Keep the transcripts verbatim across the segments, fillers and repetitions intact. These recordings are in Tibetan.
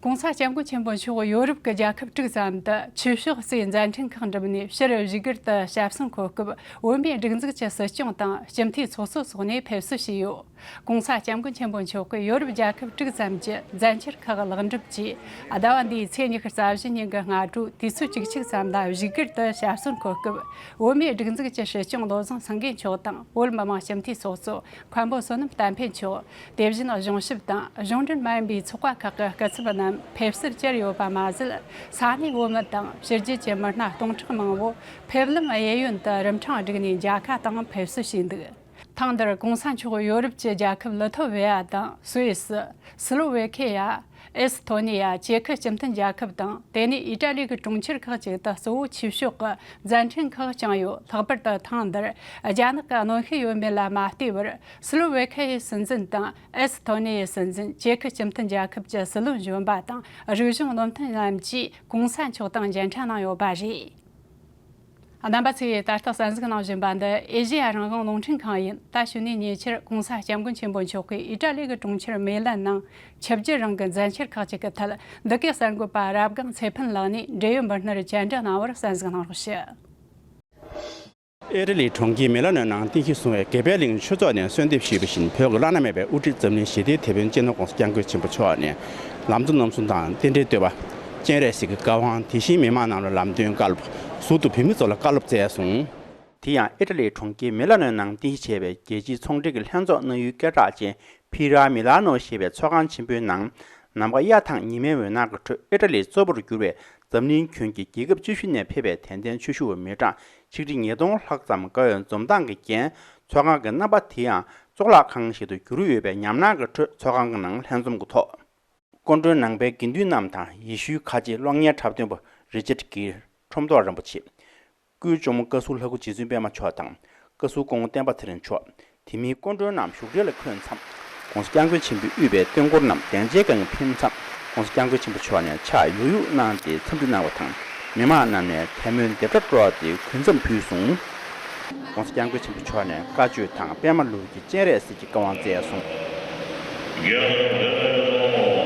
༸གོང་ས་༸སྐྱབས་མགོན་ཆེན་པོ་མཆོག་ཡོ་རོབ་ཀྱི་རྒྱལ་ཁབ་དྲུག་ཙམ་དུ་ཆོས་ཕྱོགས་གཙོས་མཛད་འཕྲིན་ཁག་འགྲིམས་ནས། ཕྱིར་བཞུགས་སྒར་དུ་ཞབས་སོར་འཁོད་སྐབས། བོད་མིའི་སྒྲིག་འཛུགས་ཀྱི་སྲིད་སྐྱོང་དང་སྤྱི་འཐུས་ཚོགས་གཙོ་སོགས་ནས་ཕེབས་བསུ་བྱས་ཡོད། ༸གོང་ས་༸སྐྱབས་མགོན་ཆེན་པོ་མཆོག་གིས་ཡོ་རོབ་རྒྱལ་ཁབ་དྲུག་ཙམ་གྱི་མཛད་འཆར་ཁག་ལེགས་འགྲུབ་ཀྱིས། ཟླ་བ་འདིའི་ཚེས་ཉི་ཤུ་རྩ་བཞི་ཉིན་གྱི་སྔ་དྲོ་དུས་ཚོད་བཅུ་གཅིག་ཙམ་ལ་བཞུགས་སྒར་དུ་ཞབས་སོར་འཁོད་སྐབས། བོད་མིའི་སྒྲིག་འཛུགས་ཀྱི་སྲིད་སྐྱོང་བློ་བཟང་སེང་གེ་མཆོག་དང་། བོད་མི་མང་སྤྱི་འཐུས་ཚོགས་གཙོ་མཁན་པོ་བསོད་ནམས་བསྟན་འཕེལ་མཆོག། དེ་བཞིན་གཞུང་ཞབས་དང་གཞུང་འབྲེལ་མ་ཡིན་པའི་ཚོགས་པ་ཁག་གི་སྐུ་ཚབ་རྣམས་ཕེབས་བསུར་བཅར་ཡོད་པ་མ་ཟད། ས་གནས་བོད་མི་དང་ཕྱི་རྒྱལ་གྱི་མི་སྣ་སྟོང་ཕྲག་མང་བོ་ཕེབས་ལམ་གཡས་གཡོན་དུ་རིམ་གྲངས་བསྒྲིགས་ནས་མཇལ་ཁ་དང་ཕེབས་བསུ་བྱས་འདུག། ཐེངས་འདིར་༸གོང་ས་མཆོག་ཡོ་རོབ་ཀྱི་རྒྱལ་ཁབ་ལི་ཐོ་ཝེ་ཡ་དང་སུད་སི། སི་ལོ་ཝེ་ཁེ་ཡ། ཨེ་སི་ཐོ་ནི་ཡ། ཅེ་ཁི་སྤྱི་མཐུན་རྒྱལ་ཁབ་དང་། དེ་ནས་ཨི་ཏྲ་ལི་གི་གྲོང་ཁྱེར་ཁག་ཅིག་ཏུ་གཙོ་བོ་ཆོས་ཕྱོགས་ཀྱི་མཛད་འཕྲིན་ཁག་བསྐྱངས་ཡོད། ལྷག་པར་དུ་ཐེངས་འདིར་རྒྱ་ནག་གི་གནོན་ཤུགས་ཡོད་མེད་ལ་མ་ལྟོས་པར། སི་ལོ་ཝེ་ཁེ་ཡའི་སྲིད་འཛིན་དང་ཨེ་སི་ཐོ་ནི་ཡའི་སྲིད་འཛིན། ཅེ་ཁི་སྤྱི་མཐུན་རྒྱལ་ཁབ་ཀྱི་སྲིད་བློན་གཞོན་པ་དང་། རིག་གཞུང་བློ་མཐུན་རྣམས་ཀྱིས་༸གོང་ས་མཆོག་དང་མཇལ་འཕྲད་གནང་ཡོད་པ་རེད། རྣམ་པ་ཚོས་ད་ལྟ་གསན་གཟིགས་གནང་བཞིན་པ་འདི་ཨེ་ཤེ་ཡ་རང་དབང་རླུང་འཕྲིན་ཁང་ཡིན། ད་གཞུག་ནས་ཉེ་ཆར་༸གོང་ས་༸སྐྱབས་མགོན་ཆེན་པོ་མཆོག་གིས་ཨི་ཏྲ་ལི་གི་གྲོང་ཁྱེར་མེ་ལན་ནང་ཆིབས་བསྒྱུར་རིང་གི་མཛད་འཆར་ཁག་ཅིག་གི་ཐད། འདི་གའི་གསར་འགོད་པ་རབ་སྒང་ཚེ་ཕུན་ལགས་ནས་འབྲེལ་ཡོད་མི་སྣར་བཅར་འདྲི་གནང་བར་གསན་གཟིགས་གནང་རོགས་ཞུ། ཨི་ཏྲ་ལིའི་གྲོང་ཁྱེར་མེ་ལ་ནོའི་ནང་རྟེན་གཞི་བཟུང་བའི་དགེ་འཕེལ་གླིང་ཆོས་ཚོགས་ནས་གསོལ་འདེབས་ཞུས་པ་བཞིན། བོད་ཀྱི་བླ་ན་མེད་པའི་དབུ་ཁྲིད་འཛམ་གླིང་ཞི་བདེའི་དེད་དཔོན་སྤྱི་ནོར་༸གོང་ས་༸སྐྱབས་མགོན་ཆེན་པོ་མཆོག་ནས་ལམ་གཙོ་རྣམ་གསུམ་དང་རྟེན་འབྲེལ་བསྟོད་པ། སྤྱན་རས་གཟིགས་ཀྱི་བཀའ་དབང། དེ་བཞིན་མི་མང་རྣམས་ལ་ལམ་སྟོན་བཀའ་སློབ། ཟུར་དུ་བོད་མི་ཚོ་ལ་བཀའ་སློབ་སྩལ་སོང་། དེ་ཡང་ཨི་ཏྲ་ལིའི་གྲོང་ཁྱེར་མེ་ལ་ནོའི་ནང་རྟེན་གཞི་བྱས་པའི་རྒྱལ་སྤྱིའི་ཚོང་འབྲེལ་གྱི་ལྷན་ཚོགས་གནང་ཡུལ་སྐད་གྲགས་ཅན་ཕི་ར་མི་ལ་ནོ་ཞེས་པའི་ཚོགས་ཁང་ཆེན་པོའི་ནང་། ནམ་མཁའ་གཡའ་དང་ཉི་མའི་འོད་སྣང་གི་ཁྲོད་ཨི་ཏྲ་ལིའི་གཙོ་བོར་གྱུར་པའི་འཛམ་གླིང་ཁྱོན་གྱི་རྒྱལ་ཁབ་བཅུ་བཞི་ནས་ཕེབས་པའི་དད་ལྡན་ཆོས་ཞུ་བ་མི་གྲངས་ཆིག་ཁྲི་ཉིས་སྟོང་ལྷག་ཙམ་དགའ་བའི་འཛོམས་སྟངས་ཀྱིས་བརྒྱན། ཚོགས་ཁང་གི་རྣམ་པ་དེ་ཡང་གཙུག་ལག་ཁང་ཞིག་ཏུ་གྱུར་ཡོད་པའི་ཉམས་སྣང་གི་ཁྲོད་ཚོགས་ཁང་གི་ནང་ལྷན་འཛོམས་ཀྱི་ཐོག་སྐུ་མགྲོན་ནང་པའི་དགེ་འདུན་རྣམས་དང་། ཡེ་ཤུའི་ཁ་ཆེ་གློག་བརྙན་འཁྲབ་སྟོན་པ་རི་ཅར་གྱིར་ཁྲོམ་ཐོག་རིན་པོ་ཆེ། སྐུའི་གཅུང་མོ་བཀའ་ཟུར་ལྷ་སྐུ་རྗེ་བཙུན་པད་མ་མཆོག་དང་། བཀའ་ཟུར་སྐུ་ངོ་བསྟན་པ་ཚེ་རིང་མཆོག། དེ་མིན་སྐུ་མགྲོན་རྣམས་བཞུགས་གྲལ་ལ་འཁོད་མཚམས། ༸གོང་ས་༸སྐྱབས་མགོན་ཆེན་པོས་དབུས་པའི་སྟོན་འཁོར་རྣམས་གདན་ཆའི་སྒང་ཕེབས་མཚམས། ༸གོང་ས་༸སྐྱབས་མགོན་ཆེན་པོ་མཆོག་ནས་ཕྱག་གཡུག་གཡུག་གནང་སྟེ་འཚམས་འདྲི་གནང་བ་དང་། མི་མང་རྣམས་ནས་ཐལ་མོའི་རྡེབ་སྒྲ་སྒྲོག་སྟེ་གུས་མཚམས་ཕུལ་སོང་། ༸གོང་ས་༸སྐྱབས་མགོན་ཆེན་པོ་མཆོག་ནས་བཀའ་ཆོས་དང་པད་མ་ལུགས་ཀྱི་སྤྱན་རས་གཟིགས་ཀྱི་བཀའ་དབང་སྩལ་སོང་། ༸གོང་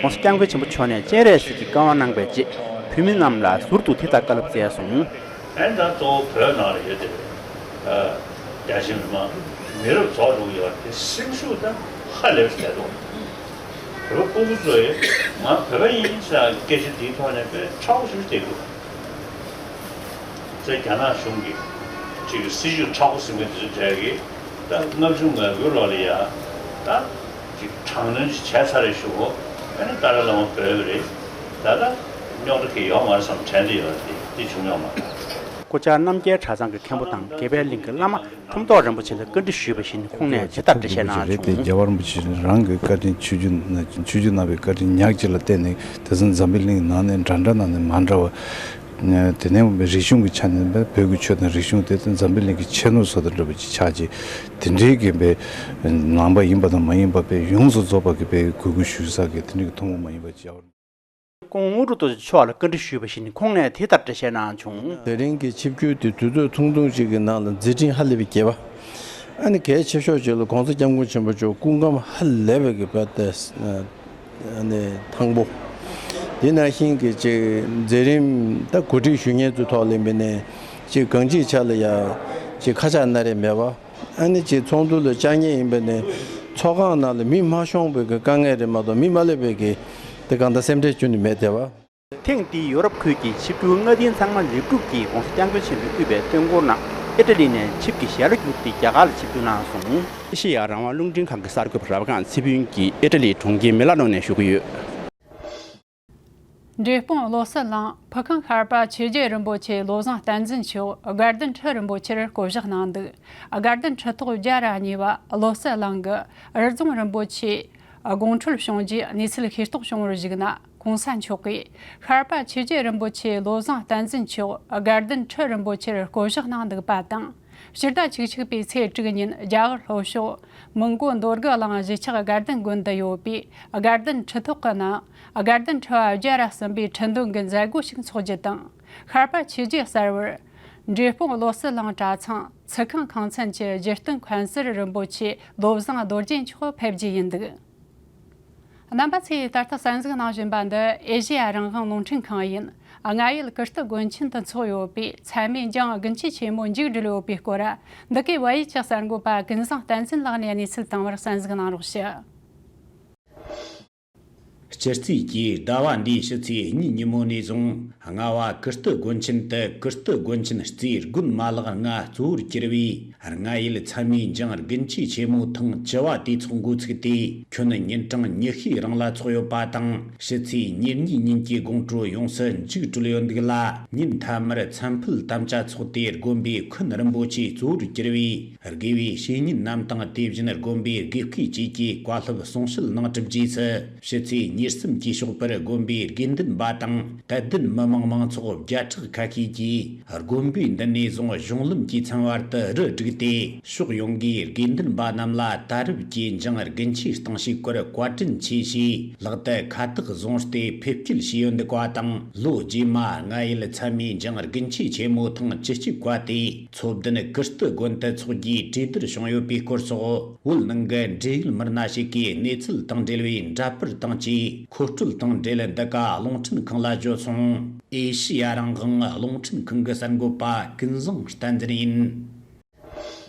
ས་༸སྐྱབས་མགོན་ཆེན་པོ་མཆོག་ནས་སྤྱན་རས་གཟིགས་ཀྱི་བཀའ་དབང་གནང་བའི་རྗེས། བོད་མི་རྣམས་ལ་ཟུར་དུ་དེ་ལྟར་བཀའ་སློབ་སྩལ་སོང་། ཨན་ད་གཙོ་བོ་བོད་ནང་ལ་ཡོད་དེ། རྒྱ་ཆེ་མི་མང་མི་རབས་རྫོགས་འགྲོ་གི་ཡོད་དེ། སེམས་ཤུགས་ད་ཧ་ལས་པ་ཞིག་འདུག་བོད་པ་སྤུ་གུ་ཚོ་ཡིས་ང་བོད་པ་ཡིན་ཟེར་སྐད་ཆ་འདིའི་ཐོག་ནས་དཔེ་ཁྲ་བོ་ཞིག་བསྡད་འདུག་ཚེ་རྒྱ་ནག་གཞུང་གིས་ཅིག་སྲིད་ཇུས་ཁྲ་བོ་ཟིན་མཁན་དེ་ཚོ་གྲས་ཀྱིས་ད་ལྔ་བཅུ་ང་དགུ་ལོ་ལ་ཡ་ད་ཅིག་དྲག་གནོན་ཅིག་བྱས་ཚར་རེད་ཞུ་གོ། ཨ་ནི་ཏཱ་ལའི་བླ་མ་བོད་པ་རེད། ད་ལྟ་རྙོག་དྲ་གི་ཡོད་མ་རེད་བསམ་དྲན་གྱི་ཡོད་རེད། དེ་དེ་བྱུང་ཡོད་མ་རེད། སྐུ་བཅར་རྣམ་རྒྱལ་གྲྭ་ཚང་གི་མཁན་པོ་དང་དགེ་འཕེལ་གླིང་གི་བླ་མ་ཁྲོམ་ཐོག་རིན་པོ་ཆེ་ལ་བཀའ་འདྲི་ཞུས་པ་བཞིན་ཁོང་ནས་ཇི་ལྟར་འགྲེལ་བཤད་གནང་བྱུང་། རེད་དེ་རྒྱལ་བ་རིན་པོ་ཆེ་རང་གི་བཀའ་དྲིན་ཆོས་བརྒྱུད་ཆོས་བརྒྱུད་གནང་བའི་བཀའ་དྲིན་ཉག་གཅིག་ལ་བརྟེན་ནས་དེང་སང་འཛམ་བུའི་གླིང་ནང་ནས་འདྲ་འདྲ་ནང་ནས་མ་འདྲ་བ། དེ་ནས་རིག་གཞུང་གི་ཆ་ནས་བོད་ཀྱི་ཆོས་དང་རིག་གཞུང་དེ་དང་འཛམ་བུའི་གླིང་གི་ཆེ་ནོར་བཟོ་དང་འདྲ་བ་ཅིག་ཆགས་ཀྱི། དེ་འདྲའི་གི་བའི་ནང་པ་ཡིན་པ་དང་མ་ཡིན་པ་བའི་ཡོངས་སུ་རྫོགས་པ་གི་བའི་གུས་བཀུར་ཞུ་ས་གི་དེ་འདྲའི་གི་ཐུན་མོང་མ་ཡིན་པ་ཅིག་ཡོད། སྐུ་ངོ་དངོས་གྲུབ་རྡོ་རྗེ་མཆོག་ལ་བཀའ་འདྲི་ཞུས་པ་བཞིན་ཁོང་ནས་དེ་ལྟར་འགྲེལ་བཤད་གནང་བྱུང་། དེ་རིང་གི་ཆིབས་བསྒྱུར་དེ་དུས་ཚོད་ཐུང་ཐུང་ཅིག་གི་ནང་ལ་མཛད་འཕྲིན་ཧ་ལས་པའི་རྒྱས་པ། ཨ་ནི་གལ་ཆེ་ཤོས་ཅིག་ལ་༸གོང་ས་༸སྐྱབས་མགོན་ཆེན་པོ་མཆོག་སྐུ་ཁམས་ཧ་ལས་པའི་གི་བར་དེ། ཨ་ནི་དང་པོ། དེ་ནང་བཞིན་གྱི་ཅིག་མཛད་རིམ་ད་གོ་སྒྲིག་ཞུ་མཁན་ཚོའི་ཐོག་ལ་ཡིན་པ་ནས་ཅིག་གང་ཅིའི་ཆ་ལ་ཡ་ཅིག་ཁ་ཆག་སྣ་རེ་མེད་པ། ཨ་ནི་ཅིག་ཚོགས་འདུ་ལ་བཅར་མཁན་ཡིན་པ་ནས་ཚོགས་ཁང་ནང་ལ་མི་མ་ཤོང་བའི་གི་དཀའ་ངལ་རེད་མ་གཏོགས་མི་མ་སླེབས་པའི་གི་དེ་གང་ལྟར་སེམས་ཁྲལ་ཁྱོན་ནས་མེད་བསྡད་པ། ཐེངས་འདིའི་ཡོ་རོབ་ཁུལ་གྱི་ཆིབས་བསྒྱུར་སྔ་རྟིང་ཚང་མ་ལེགས་གྲུབ་ཀྱིས་༸གོང་ས་༸སྐྱབས་མགོན་ཆེན་པོས་དབུས་པའི་སྟོན་འཁོར་རྣམས་ཨི་ཏྲ་ལི་ནས་ཆིབས་ཀྱི་ཞལ་ལ་བསྒྱུར་ཏེ་རྒྱ་གར་ལ་ཆིབས་བསྒྱུར་གནང་སོང་། ཨེ་ཤེ་ཡ་རང་དབང་རླུང་འཕྲིན་ཁང་གི་གསར་འགོད་པ་རབ་སྒང་ཚེ་ཕུན་གྱིས་ཨི་ཏྲ་ལིའི་གྲོང་ཁྱེར་མི་ལ་ནོ་ནས་ཞུ་གི་ཡོད། འབྲས་སྤུངས་བློ་གསལ་གླིང་ཕུ་ཁང་ཤར་པ་ཆོས་རྗེ་རིན་པོ་ཆེ་བློ་བཟང་བསྟན་འཛིན་མཆོག་དགའ་ལྡན་ཁྲི་རིན་པོ་ཆེར་བསྐོ་གཞག་གནང་འདུག་དགའ་ལྡན་ཁྲི་ཐོག་བརྒྱ་ར་གཉིས་པ་བློ་གསལ་གླིང་གི་རི་རྫོང་རིན་པོ་ཆེ་དགོངས་འཁྲོལ་བྱུང་རྗེས་གནས་ཚུལ་ཤེས་རྟོགས་བྱུང་བར་གཞིགས་ན། ྋགོང་ས་མཆོག་གིས་ཤར་པ་ཆོས་རྗེ་རིན་པོ་ཆེ་བློ་བཟང་བསྟན་འཛིན་མཆོག་དགའ་ལྡན་ཁྲི་རིན་པོ་ཆེར་བསྐོ་གཞག་གནང་འདུག་པ་དང་། ཕྱི་ཟླ་བཅུ་གཅིག་པའི་ཚེས་དྲུག་ཉིན་རྒྱ་གར་ལྷོ་ཕྱོགས་མོན་གོ་མདོ་སྒུག་གླིང་གཞིས་ཆགས་དགའ་ལྡན་དགོན་དུ་ཡོད་པའི་དགའ་ལྡན་ཁྲི་ཐོག་གི་ནང་དགའ་ལྡན་ཁྲི་པ་བརྒྱ་ར་གསུམ་པའི་ཁྲི་འདོན་གྱི་མཛད་སྒོ་ཞིག་འཚོགས་རྒྱུ་དང་། ཤར་པ་ཆོས་རྗེ་གསར་པར་འབྲས་སྤུངས་བློ་གསལ་གླིང་གྲྭ་ཚང་ ཚིག་ཁང་ཁང་ཚན་གྱི་རྒྱུད་སྟོན་མཁན་ཟུར་རིན་པོ་ཆེ་བློ་བཟང་རྡོ་རྗེ་མཆོག་ཕེབས་རྒྱུ་ཡིན་འདུག་རྣམ་པ་ཚོས་ད་ལྟ་གསན་གཟིགས་གནང་བཞིན་པ་འདི་ཨེ་ཤེ་ཡ་རང་དབང་རླུང་འཕྲིན་ཁང་ཡིན། རྔ་ཡུལ་ཀིརྟི་དགོན་ཆེན་དུ་འཚོགས་ཡོད་པའི་ཚད་མེད་འཇང་དགུན་ཆོས་ཆེན་མོ་མཇུག་བསྒྲིལ་ཡོད་པའི་སྐོར། འདི་གའི་བལ་ཡུལ་གྱི་གསར་འགོད་པ་ཀུན་བཟང་བསྟན་འཛིན་ལགས་ནས་གནས་ཚུལ་བཏང་བར་གསན་གཟིགས་གནང་རོགས་ཞུ། སྤྱི་རྩིས་ཀྱི་ཟླ་བ་འདིའི་ཕྱི་ཚེས་གཉིས་ཉིན་མོ་ནས་བཟུང་རྔ་བ་ཀིརྟི་དགོན་ཆེན་དུ་ཀིརྟི་དགོན་ཆེན་རྩེའི་དགུན་མ་ལག་ལྔ་གཙོ་བོར་གྱུར་པའི་རྔ་ཡུལ་ཚད་མེད་འཇང་དགུན་ཆོས་ཆེན་མོ་ཐེངས་བཅུ་བ་དེ་འཚོགས་འགོ་ཚུགས་ཏེ། ཁྱོན་ཉིན་གྲངས་ཉི་ཤུའི་རིང་ལ་འཚོགས་ཡོད་པ་དང་། ཕྱི་ཚེས་ཉེར་གཉིས་ཉིན་གྱི་དགོང་དྲོ་ཡོངས་སུ་མཇུག་གྲོལ་ཡོད་འདུག་ལ། ཉིན་མཐའ་མར་མཚན་ཕུད་དམ་བཅའ་འཚོགས་ཏེ། དགོན་པའི་མཁན་རིན་པོ་ཆེ་གཙོ་བོར་གྱུར་པའི་དགེ་བའི་བཤེས་གཉེན་རྣམས་དང་། དེ་བཞིན་དགོན་པའི་དགེ་བསྐོས་བཅས་ཀྱིས་བཀའ་སློབ་གསུང་བཤད་གནང་གྲུབ་རྗེས་སུ། ཕྱི་ཚེས་ཉེར་གསུམ་གྱི་ཞོགས་པར་དགོན་པའི་དགེ་འདུན་པ་དང་དད་ལྡན་མི་མང་མང་ཚོགས་བརྒྱ་ཕྲག་ཁ་ཤས་ཀྱིས་དགོན་པའི་མདུན་ནས་བཟུང་གཞུང་ལམ་གྱི་མཚམས་བར་དུ་རུ་བསྒྲིགས་ཏེ། ཕྱོགས་ཡོངས་ཀྱི་དགེ་འདུན་པ་རྣམས་ལ་ད་རེས་ཀྱི་འཇང་དགུན་ཆོས་གཏོང་བྱེད་སྐོར་བཀའ་དྲིན་ཆེ་ཞེས་ལག་ཏུ་ཁ་བཏགས་བཟུང་སྟེ་ཕེབས་སྐྱེལ་བྱས་ཡོད་འདུག་པ་དང་། ལོ་རྗེས་མ་རྔ་ཡུལ་ཚད་མེད་འཇང་དགུན་ཆོས་ཆེན་མོ་ཐེངས་བཅུ་གཅིག་པ་དེ་མཚོ་བདུན་ཀིརྟི་དགོན་དུ་འཚོགས་རྒྱུའི་གྲོས་བསྡུར་བྱུང་ཡོད་པའི་སྐོར་སོགས། བོད་ནང་གི་འབྲེལ་ཡོད་མི་སྣ་ཞིག་གིས་གནས་ཚུལ་དང་འབྲེལ་བའི་འདྲ་པར་དང་བཅས་མཁོ་སྤྲོད་དང་འབྲེལ་འདི་ག་རླུང་འཕྲིན་ཁང་ལ་བརྗོད་སོང་། ཨེ་ཤེ་ཡ་རང་དབང་རླུང་འཕྲིན་ཁང་གི་གསར་འགོད་པ་ཀུན་བཟང་བསྟན་འཛིན་ཡིན།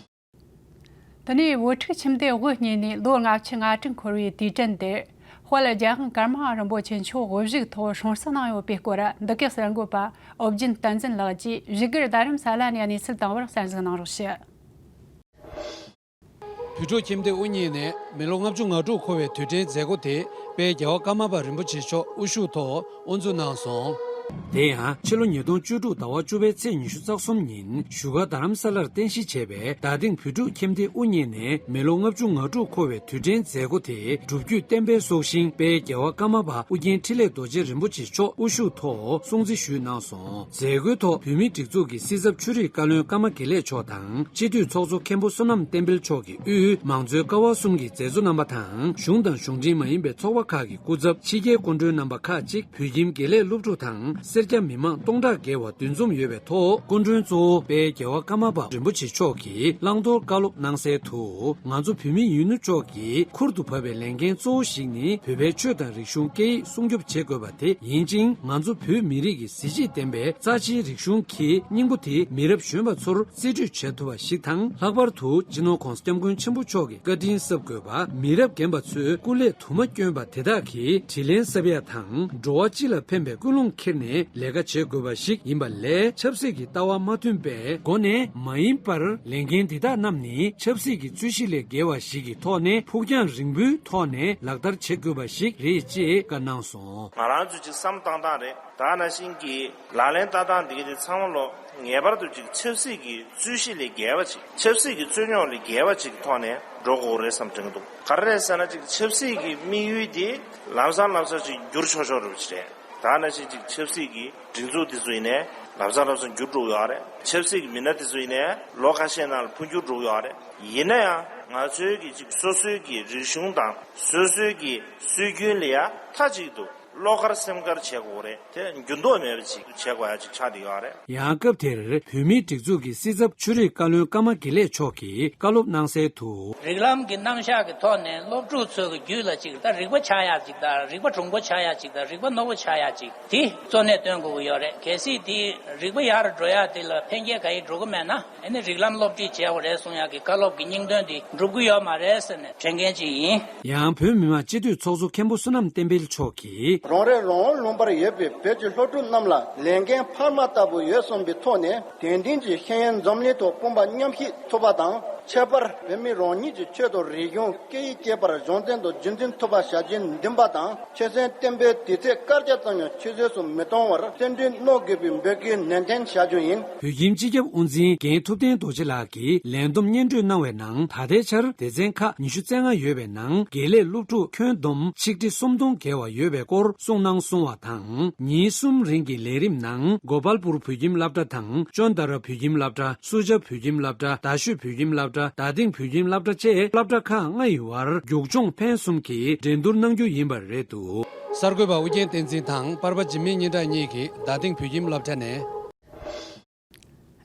དེ་ནས་བོད་ཕྲུག་ཁྱིམ་སྡེ་དབུ་བརྙེས་ནས་ལོ་ལྔ་བཅུ་ང་དྲུག་འཁོར་བའི་དུས་དྲན་དེར། དཔལ་རྒྱལ་དབང་ཀརྨ་རིན་པོ་ཆེ་མཆོག་དབུ་བཞུགས་ཐོག་སྲུང་བརྩི་གནང་ཡོད་པའི་སྐོར། འདི་གའི་གསར་འགོད་པ་ཨོ་རྒྱན་བསྟན་འཛིན་ལགས་ཀྱིས་བཞུགས་སྒར་རྡ་རམ་ས་ལ་ནས་གནས་ཚུལ་བཏང་བར་གསན་གཟིགས་གནང་རོགས་ཞུ། བོད་ཕྲུག་ཁྱིམ་སྡེ་དབུ་བརྙེས་ནས་མི་ལོ་ལྔ་བཅུ་ང་དྲུག་འཁོར་བའི་དུས་དྲན་མཛད་སྒོ་དེ་དཔལ་རྒྱལ་བ་ཀརྨ་པ་རིན་པོ་ཆེ་མཆོག་དབུ་བཞུགས་ཐོག་དབུ་འཛུགས་གནང་སོང་། དེ་ཡང་ཕྱི་ལོ་ཉིས་སྟོང་བཅུ་དྲུག་ཟླ་བ་བཅུ་པའི་ཚེས་ཉི་ཤུ་རྩ་གསུམ་ཉིན་བཞུགས་སྒར་རྡ་རམ་ས་ལར་རྟེན་གཞི་བྱས་པའི་རྡ་སྟེང་བོད་ཕྲུག་ཁྱིམ་སྡེ་དབུ་བརྙེས་ནས་མི་ལོ་ལྔ་བཅུ་ང་དྲུག་འཁོར་བའི་དུས་དྲན་མཛད་སྒོ་དེ་སྒྲུབ་བརྒྱུད་བསྟན་པའི་སྲོག་ཤིང་དཔལ་རྒྱལ་བ་ཀརྨ་པ་ཨོ་རྒྱན་འཕྲིན་ལས་རྡོ་རྗེ་རིན་པོ་ཆེ་མཆོག་དབུ་བཞུགས་ཐོག་སྲུང་བརྩི་ཞུས་གནང་སོང་། མཛད་སྒོའི་ཐོག་བོད་མིའི་སྒྲིག་འཛུགས་ཀྱི་སྲིད་ཚབ་ཆོས་རིག་བཀའ་བློན་ཀརྨ་དགེ་ལེགས་མཆོག་དང་། སྤྱི་འཐུས་ཚོགས་གཙོ་མཁན་པོ་བསོད་ནམས་བསྟན་འཕེལ་མཆོག་གིས་དབུས་མང་གཙོའི་ཀ་བ་གསུམ་གྱི་མཛད་གཙོ་རྣམ་པ་དང་། གཞུང་དང་གཞུང་འབྲེལ་མ་ཡིན་པའི་ཚོགས་པ་ཁག་གི་སྐུ་ཚབ། ཕྱི་རྒྱལ་སྐུ་མགྲོན་རྣམ་པ་ཁག་ཅིག་བོད་ཁྱིམ་དགེ་ལས་སློབ་ཕྲུག་དང་སེར་སྐྱ་མི་མང་སྟོང་ཕྲག་བརྒལ་བ་འདུ་འཛོམས་ཡོད་པའི་ཐོག་སྐུ་མགྲོན་གཙོ་བོ་དཔལ་རྒྱལ་བ་ཀརྨ་པ་རིན་པོ་ཆེ་མཆོག་གིས་བླང་དོར་བཀའ་སློབ་གནང་གསལ་དུ། ང་ཚོ་བོད་མི་ཡིན་ནོ་ཅོག་གིས་ཁུར་དུ་བབས་པའི་ལས་འགན་གཙོ་བོ་ཞིག་ནི་བོད་པའི་ཆོས་དང་རིག་གཞུང་སྐད་ཡིག་སྲུང་སྐྱོབ་བྱེད་དགོས་པ་དེ་ཡིན་ཅིང་། ང་ཚོ་བོད་མི་རིགས་ཀྱི་གཟི་བརྗིད་ལྡན་པའི་རྩ་ཆེའི་རིག་གཞུང་གི་སྙིང་པོ་དེ་མི་རབས་གཞོན་པ་ཚོར་རྩིས་སྤྲོད་བྱེད་ཐུབ་པ་ཞིག་དང་། ལྷག་པར་དུ་སྤྱི་ནོར་༸གོང་ས་༸སྐྱབས་མགོན་ཆེན་པོ་མཆོག་གི་བཀའ་དྲིན་གསབ་དགོས་པ། མི་རབས་རྒན་པ་ཚོས་སྐུ་ལས་དུ་མ་བསྐྱོན་པ་དེ་དག་གི་དྲིན་ལན་གསབ་ཡ་དང་། འགྲོ་བ་སྤྱི་ལ་ཕན་པའི་ཀུན་སློང་འཁྱེར་ནས་ལས་ཀ་བྱེད་དགོས་པ་ཞིག་ཡིན་པ་ལས། ཆབ་སྲིད་ཀྱི་ལྟ་བ་མ་མཐུན་པའི་སྒོ་ནས་མ་ཡིན་པར། ལས་འགན་འདི་དག་རྣམས་ནི་ཆབ་སྲིད་ཀྱི་རྩོད་གཞི་ལས་བརྒལ་བ་ཞིག་གི་ཐོག་ནས་ཕུགས་རྒྱང་རིང་པོའི་ཐོག་ནས་ལག་བསྟར་བྱེད་དགོས་པ་ཞིག་རེད་ཅེས་བཀའ་གནང་སོང་། ང་རང་ཚོས་ཅིག་བསམ་བཏང་སྟངས་རེད། ད་ནང་བཞིན་གྱི་ལག་ལེན་བསྟར་སྟངས་འདི་ག་དེ་ཚང་མ་ལོ་ངེས་པར་དུ་ཅིག་ཆབ་སྲིད་ཀྱི་རྩོད་གཞི་ལས་བརྒལ་བ་ཅིག་ཆབ་སྲིད་ཀྱི་རྩོད་རྙོག་ལས་བརྒལ་བ་ཅིག་གི་ཐོག་ནས་འགྲོ་དགོས་རེད་བསམ་དྲན་གྱི་འདུག་ག་རེ་རེད་ཟེར་ན། ཅིག་ཆབ་སྲིད་ཀྱི་དམིགས་ཡུལ་དེ་ལམ་སང་ལམ་སང་ཅིག་འགྱུར་ཆོག་ཆོག་རེད་པ་ཅིག་རེད། ད་ནང་བཞིན་ཅིག་ཆབ་སྲིད་ཀྱི་སྒྲིག་འཛུགས་དེ་ཚོ་ཡིན་ནའི་ལམ་སང་ལམ་སང་འགྱུར་འགྲོ་གི་ཡོད་རེད། ཆབ་སྲིད་ཀྱི་མི་སྣ་དེ་ཚོ་ཡིན་ནའི་ལོ་ཁ་ཤས་ནང་ལ་འཕོ་འགྱུར་འགྲོ་གི་ཡོད་རེད། ཡིན་ན་ཡང་ང་ཚོའི་གི་ཅིག་སོ་སོའི་གི་རིག་གཞུང་དང་སོ་སོའི་གི་སྲོལ་རྒྱུན་ལ་ཡ་མཐའ་གཅིག་ཏུ་བློ་དཀར་སེམས་དཀར་བྱེད་དགོས་རེད། དེ་འགྱུར་ལྡོག་མེད་པ་ཅིག་བྱེད་དགོས་ཡ་ཅིག་ཆགས་བསྡད་ཡོད་རེད། ཡང་སྐབས་དེར་བོད་མིའི་སྒྲིག་འཛུགས་ཀྱི་སྲིད་ཚབ་ཆོས་རིག་བཀའ་བློན་ཀརྨ་དགེ་ལེགས་མཆོག་གིས་བཀའ་སློབ་གནང་གསལ་དུ། རིགས་ལམ་གྱི་རྣམ་གཞག་གི་ཐོག་ནས་སློབ་ཕྲུག་ཚོའི་གི་རྒྱུད་ལ་ཅིག་ད་རིག་པ་ཆགས་ཡ་ཅིག་དང་། རིག་པ་གྲུང་པོ་ཆགས་ཡ་ཅིག་དང་། རིག་པ་རྣོ་པོ་ཆགས་ཡ་ཅིག་དེ་གཙོ་གནད་སྟོན་དགོས་ཀྱི་ཡོད་རེད། གལ་སྲིད་དེ་རིག་པ་ཡར་འགྲོ་ཡ་དེ་ལ་ཕན་སྐྱེད་ག་ཡེ་འགྲོ་གི་མེད་ན། ཨ་ནི་རིགས་ལམ་སློབ་ཁྲིད་བྱས་པ་རེད་གསུང་ཡག་གི་བཀའ་སློབ་ཀྱི་སྙིང་དོན་འདི་འགྲུབ་ཀྱི་ཡོད་མ་རེད་ཟེར་ནས་དྲན་མཁན་ཅིག་ཡིན། ཡང་བོད་མི་མང་སྤྱི་འཐུས་ཚོགས་གཙོ་མཁན་པོ་བསོད་ནམས་བསྟན་འཕེལ་མཆོག་གིས། རང་རེའི་རང་དབང་ལུང་པར་ཡོད་པའི་བོད་ཀྱི་སློབ་ཕྲུག་རྣམས་ལ་ལས་འགན་འཕར་མ་ལྟ་བུ་ཡོད་བསམ་པའི་ཐོག་ནས། དེང་དུས་ཀྱི་ཤེས་ཡོན་འཛམ་གླིང་ཐོག་དཔུང་པ་མཉམ་གཤིབ་ཐུབ་པ་དང་། ཁྱད་པར་བོད་མི་རང་ཉིད་ཀྱི་ཆོས་དང་རིག་གཞུང་སྐད་ཡིག་བཅས་པར་གཞུང་འཛིན་དང་རྒྱུན་འཛིན་ཐུབ་པ་བྱ་རྒྱུ་འདུན་པ་དང་། ཆོས་སྲིད་བསྟན་པའི་དུས་ཚོད་སྐར་ཆ་ཙམ་ཡང་ཆུད་ཟོས་སུ་མི་གཏོང་བར་སེམས་ཁྲལ་གནང་དགོས་པའི་འབོད་སྐུལ་ནན་ཏན་བྱ་རྒྱུ་ཡིན། བོད་ཁྱིམ་སྤྱི་ཁྱབ་དབུ་འཛིན་རྒན་ཐུབ་བསྟན་རྡོ་རྗེ་ལགས་ཀྱིས་ལས་བསྡོམས་སྙན་སྒྲོན་གནང་བའི་ནང་། ད་ལྟའི་ཆར་སྡེ་ཚན་ཁག་ཉི་ཤུ་རྩ་ལྔ་ཡོད་པའི་ནང་། དགེ་ལས་སློབ་ཕྲུག་ཁྱོན་བསྡོམས་ཆིག་ཁྲི་སུམ་སྟོང་བརྒལ་བ་ཡོད་པའི་སྐོར་གསུངས་གནང་སོང་བ་དང་། ཉིན་གསུམ་རིང་གི་ལས་རིམ་ནང་། གོ་པལ་པུར་བོད་ཁྱིམ་སློབ་གྲྭ་དང་། ཅོན་ཏ་ར་བོད་ཁྱིམ་སློབ་གྲྭ། སུ་ཇཱ་བོད་ཁྱིམ་སློབ་གྲྭ། རྡ་ཤོད་བོད་ཁྱིམ་སློབ་གྲྭ། རྡ་སྟེང་བོད་ཁྱིམ་སློབ་གྲྭ་བཅས་སློབ་གྲྭ་ཁག་ལྔ་ཡི་བར་རྒྱུག་མཆོང་འཕེན་གསུམ་གྱིས་འགྲན་བསྡུར་གནང་རྒྱུ་ཡིན་པ་རེད་འདུག་གསར་འགོད་པ་ཨུ་རྒྱན་བསྟན་འཛིན་དང་པར་པ་འཇིགས་མེད་སྙན་གྲགས་གཉིས་ཀྱིས་རྡ་སྟེང་བོད་ཁྱིམ་སློབ་གྲྭ་ནས།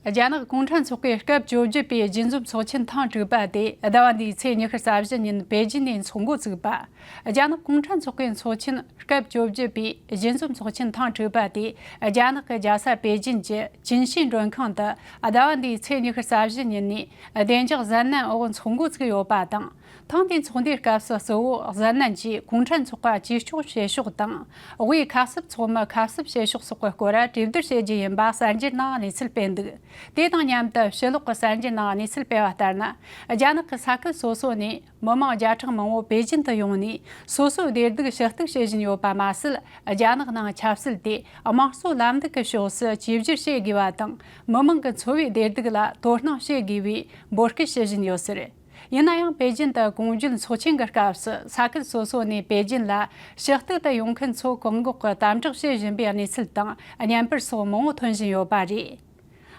རྒྱ་ནག་གུང་ཁྲན་ཚོགས་པའི་སྐབས་བཅོ་བརྒྱད་པའི་རྒྱུན་འཛོམས་ཚོགས་ཆེན་ཐེངས་དྲུག་པ་དེ་ཟླ་བ་འདིའི་ཚེས་ཉི་ཤུ་རྩ་བཞི་ཉིན་པེ་ཅིན་ནས་འཚོགས་འགོ་བཙུགས་པ། རྒྱ་ནག་གུང་ཁྲན་ཚོགས་པའི་ཚོགས་ཆེན་སྐབས་བཅོ་བརྒྱད་པའི་རྒྱུན་འཛོམས་ཚོགས་ཆེན་ཐེངས་དྲུག་པ་དེ་རྒྱ་ནག་གི་རྒྱལ་ས་པེ་ཅིན་གྱི་ཅིན་ཤིས་མགྲོན་ཁང་དུ་ཟླ་བ་འདིའི་ཚེས་ཉི་ཤུ་རྩ་བཞི་ཉིན་ནས་བདེ་འཇགས་གཟབ་ནན་འོག་འཚོགས་འགོ་བཙུགས་ཡོད་པ་དང་། ཐེངས་འདིའི་ཚོགས་འདུའི་སྐབས་སུ་གཙོ་བོ་གཟབ་ནན་གྱིས་གུང་ཁྲན་ཚོགས་པ་བཅོས་སྐྱོང་བྱེད་ཕྱོགས་དང་། དབུས་ཁ་གསབ་ཚོགས་མི་ཁ་གསབ་བྱེད་ཕྱོགས་སོགས་ཀྱི་སྐོར་གྲོས་བསྡུར་བྱེད་རྒྱུ་ཡིན་པ་གསར་འགྱུར་ནང་གནས་ཚུལ་སྤེལ་འདུག་དེ་དང་མཉམ་དུ་ཕྱི་ལོགས་ཀྱི་གསར་འགྱུར་ནང་གནས་ཚུལ་སྤེལ་བ་ལྟར་ན། རྒྱ་ནག་གི་ས་ཁུལ་སོ་སོ་ནས་མི་མང་བརྒྱ་ཕྲག་མང་པོ་པེ་ཅིན་དུ་ཡོང་ནས་སོ་སོའི་བདེ་སྡུག་ཞུ་གཏུག་བྱེད་བཞིན་ཡོད་པ་མ་ཟད། རྒྱ་ནག་ནང་ཆབ་སྲིད་དེ་དམངས་གཙོ་ལམ་ལུགས་ཀྱི་ཕྱོགས་སུ་བཅོས་བསྒྱུར་བྱེད་དགོས་པ་དང་། མི་མང་གི་འཚོ་བའི་བདེ་སྡུག་ལ་དོ་སྣང་བྱེད་དགོས་པའི་འབོད་སྐུལ་བྱེད་བཞིན་ཡོད་ཟེར། ཡིན་ན་ཡང་པེ་ཅིན་དུ་གོང་བརྗོད་ཚོགས་ཆེན་གྱི་སྐབས་སུ་ས་ཁུལ་སོ་སོ་ནས་པེ་ཅིན་ལ་ཞུ་གཏུག་ཏུ་ཡོང་མཁན་ཚོ་བཀག་འགོག་གི་དམ་དྲག་བྱེད་བཞིན་པའི་གནས་ཚུལ་དང་བརྙན་པར་སོགས་མང་པོ་ཐོན་བཞིན་ཡོད་པ་རེད།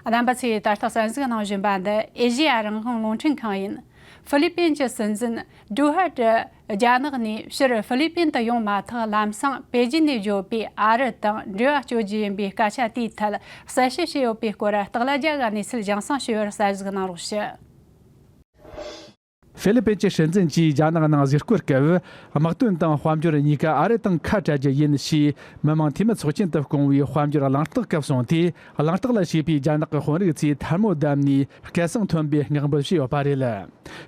རྣམ་པ་ཚོས་ད་ལྟ་གསན་གཟིགས་གནང་བཞིན་པ་འདི་ཨེ་ཤེ་ཡ་རང་དབང་རླུང་འཕྲིན་ཁང་ཡིན། ཧྥི་ལི་པིན་གྱི་སྲིད་འཛིན་ཌུ་ཧར་ཏི་རྒྱ་ནག་ནས་ཕྱིར་ཧྥི་ལི་པིན་དུ་ཡོང་མ་ཐག་ལམ་སང་པེ་ཅིན་ནས་བརྗོད་པའི་ཨ་རི་དང་འབྲེལ་བ་གཅོད་རྒྱུ་ཡིན་པའི་སྐད་ཆ་དེའི་ཐད་གསལ་བཤད་བྱས་ཡོད་པའི་སྐོར་སྟག་ལྷ་རྒྱལ་གྱི་གནས་ཚུལ་རྒྱང་སྲིང་ཞུ་བར་གསན་གཟིགས་གནང་རོགས་ཞུ། ཧྥི་ལི་པིན་གྱི་སྲིད་འཛིན་གྱིས་རྒྱ་ནག་ནང་གཟིགས་སྐོར་སྐབས། དམག་དོན་དང་དཔལ་འབྱོར་གཉིས་ཀ་ཨ་རི་དང་ཁ་བྲལ་རྒྱུ་ཡིན་ཞེས་མི་དམངས་འཐུས་མི་ཚོགས་ཆེན་དུ་བསྐོང་བའི་དཔལ་འབྱོར་གླེང་སྟེགས་སྐབས་གསུངས་ཏེ། གླེང་སྟེགས་ལ་ཞུགས་པའི་རྒྱ་ནག་གི་དཔོན་རིགས་ཚོས་ཐལ་མོ་བརྡབས་ནས་སྐད་གསང་མཐོན་པོས་བསྔགས་འབོད་བྱས་ཡོད་པ་རེད།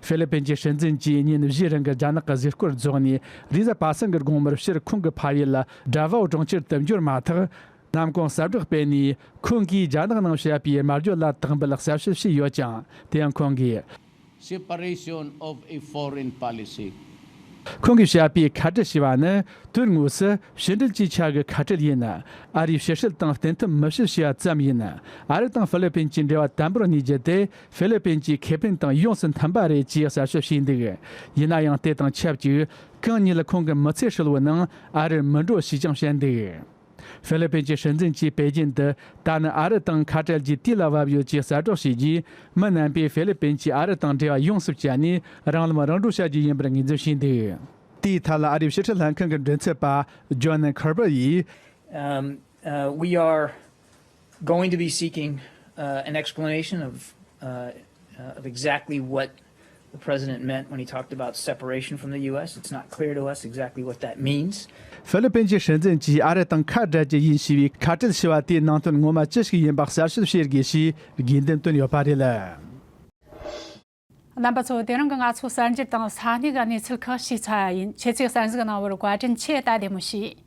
ཧྥི་ལི་པིན་གྱི་སྲིད་འཛིན་གྱིས་ཉིན་བཞིའི་རིང་གི་རྒྱ་ནག་གི་གཟིགས་སྐོར་རྫོགས་ནས། རེས་གཟའ་པ་སངས་ཀྱི་དགོང་མོར་ཕྱིར་ཁོང་གི་ཕ་ཡུལ་ཌ་ཝའོ་གྲོང་ཁྱེར་དུ་འབྱོར་མ་ཐག། ནམ་གུང་གསལ་བསྒྲགས་སྤེལ་ནས། ཁོང་གིས་རྒྱ་ནག་ནང་བཤད་པའི་སྨྲ་བརྗོད་ལ་དག་འབུལ་གསལ་བཤད་བྱས་ཡོད་ཀྱང་། དེ་ཡང་ཁོང་གིས། Separation of a foreign policy. ཁོང་གིས་བཤད་པའི་ཁ་བྲལ་ཞེས་པ་ནི། དོན་དངོས་སུ་ཕྱི་འབྲེལ་གྱི་ཆ་གི་ཁ་བྲལ་ཡིན། ཨ་རིའི་ཕྱི་སྲིད་དང་བསྟུན་ཐབས་མི་བྱེད་ཞེས་པ་ཙམ་ཡིན། ཨ་རི་དང་ཧྥི་ལི་པིན་གྱི་འབྲེལ་བ་དམ་པོར་གནས་རྒྱུ་དེ་ཧྥི་ལི་པིན་གྱི་ཁེ་ཕན་དང་ཡོངས་སུ་མཐུན་པ་རེད་ཅེས་གསལ་བཤད་བྱས་འདུག་ཡིན་ན་ཡང་། དེ་དང་ཆབས་ཅིག་གང་ཉིད་ལ་ཁོང་གི་མི་ཚེ་ཧྲིལ་བོའི་ནང་ཨ་རིར་མི་འགྲོ་ཞེས་ཀྱང་བཤད་འདུག་ཧྥི་ལི་པིན་གྱི་སྲིད་འཛིན་གྱིས་པེ་ཅིན་དུ་ད་ནི་ཨ་རི་དང་ཁ་བྲལ་རྒྱུའི་དུས་ལ་བབ་ཡོད་ཅེས་གསལ་བསྒྲགས་བྱས་རྗེས། མི་རྣམ་པས་ཧྥི་ལི་པིན་གྱིས་ཨ་རི་དང་འབྲེལ་བ་ཡོངས་སུ་བཅད་ནས་རང་ལམ་རང་འགྲོ་བྱ་རྒྱུ་ཡིན་པར་ངོས་འཛིན་བྱས་འདུག་དེའི་ཐད་ལ་ཨ་རིའི་ཕྱི་སྲིད་ལྷན་ཁང་གི་མགྲིན་ཚབ་པ་ཇོན་ཁར་པར་ཡིས། Um, uh, we are going to be seeking uh, an explanation of, uh, uh, of exactly what the president meant when he talked about separation from the U S. It's not clear to us exactly what that means. ཧྥི་ལི་པིན་གྱི་སྲིད་འཛིན་གྱིས་ཨ་རི་དང་ཁ་བྲལ་རྒྱུ་ཡིན་ཞེས་པའི་ཁ་བྲལ་ཞེས་པ་དེའི་ནང་དོན་ངོ་མ་ཅི་ཞིག་ཡིན་པ་གསལ་བཤད་བྱེད་དགོས་ཞེས་དགོས་འདུན་བཏོན་ཡོད་པ་རེད། རྣམ་པ་ཚོ། དེ་རིང་གི་ང་ཚོའི་གསར་འགྱུར་དང་ས་གནས་ཀྱི་གནས་ཚུལ་ཁག་ཞིག་ཚར་བ་ཡིན། ཁྱེད་ཚོས་གསན་གཟིགས་གནང་བར་བཀའ་དྲིན་ཆེ། ད་བདེ་མོ་བྱོས།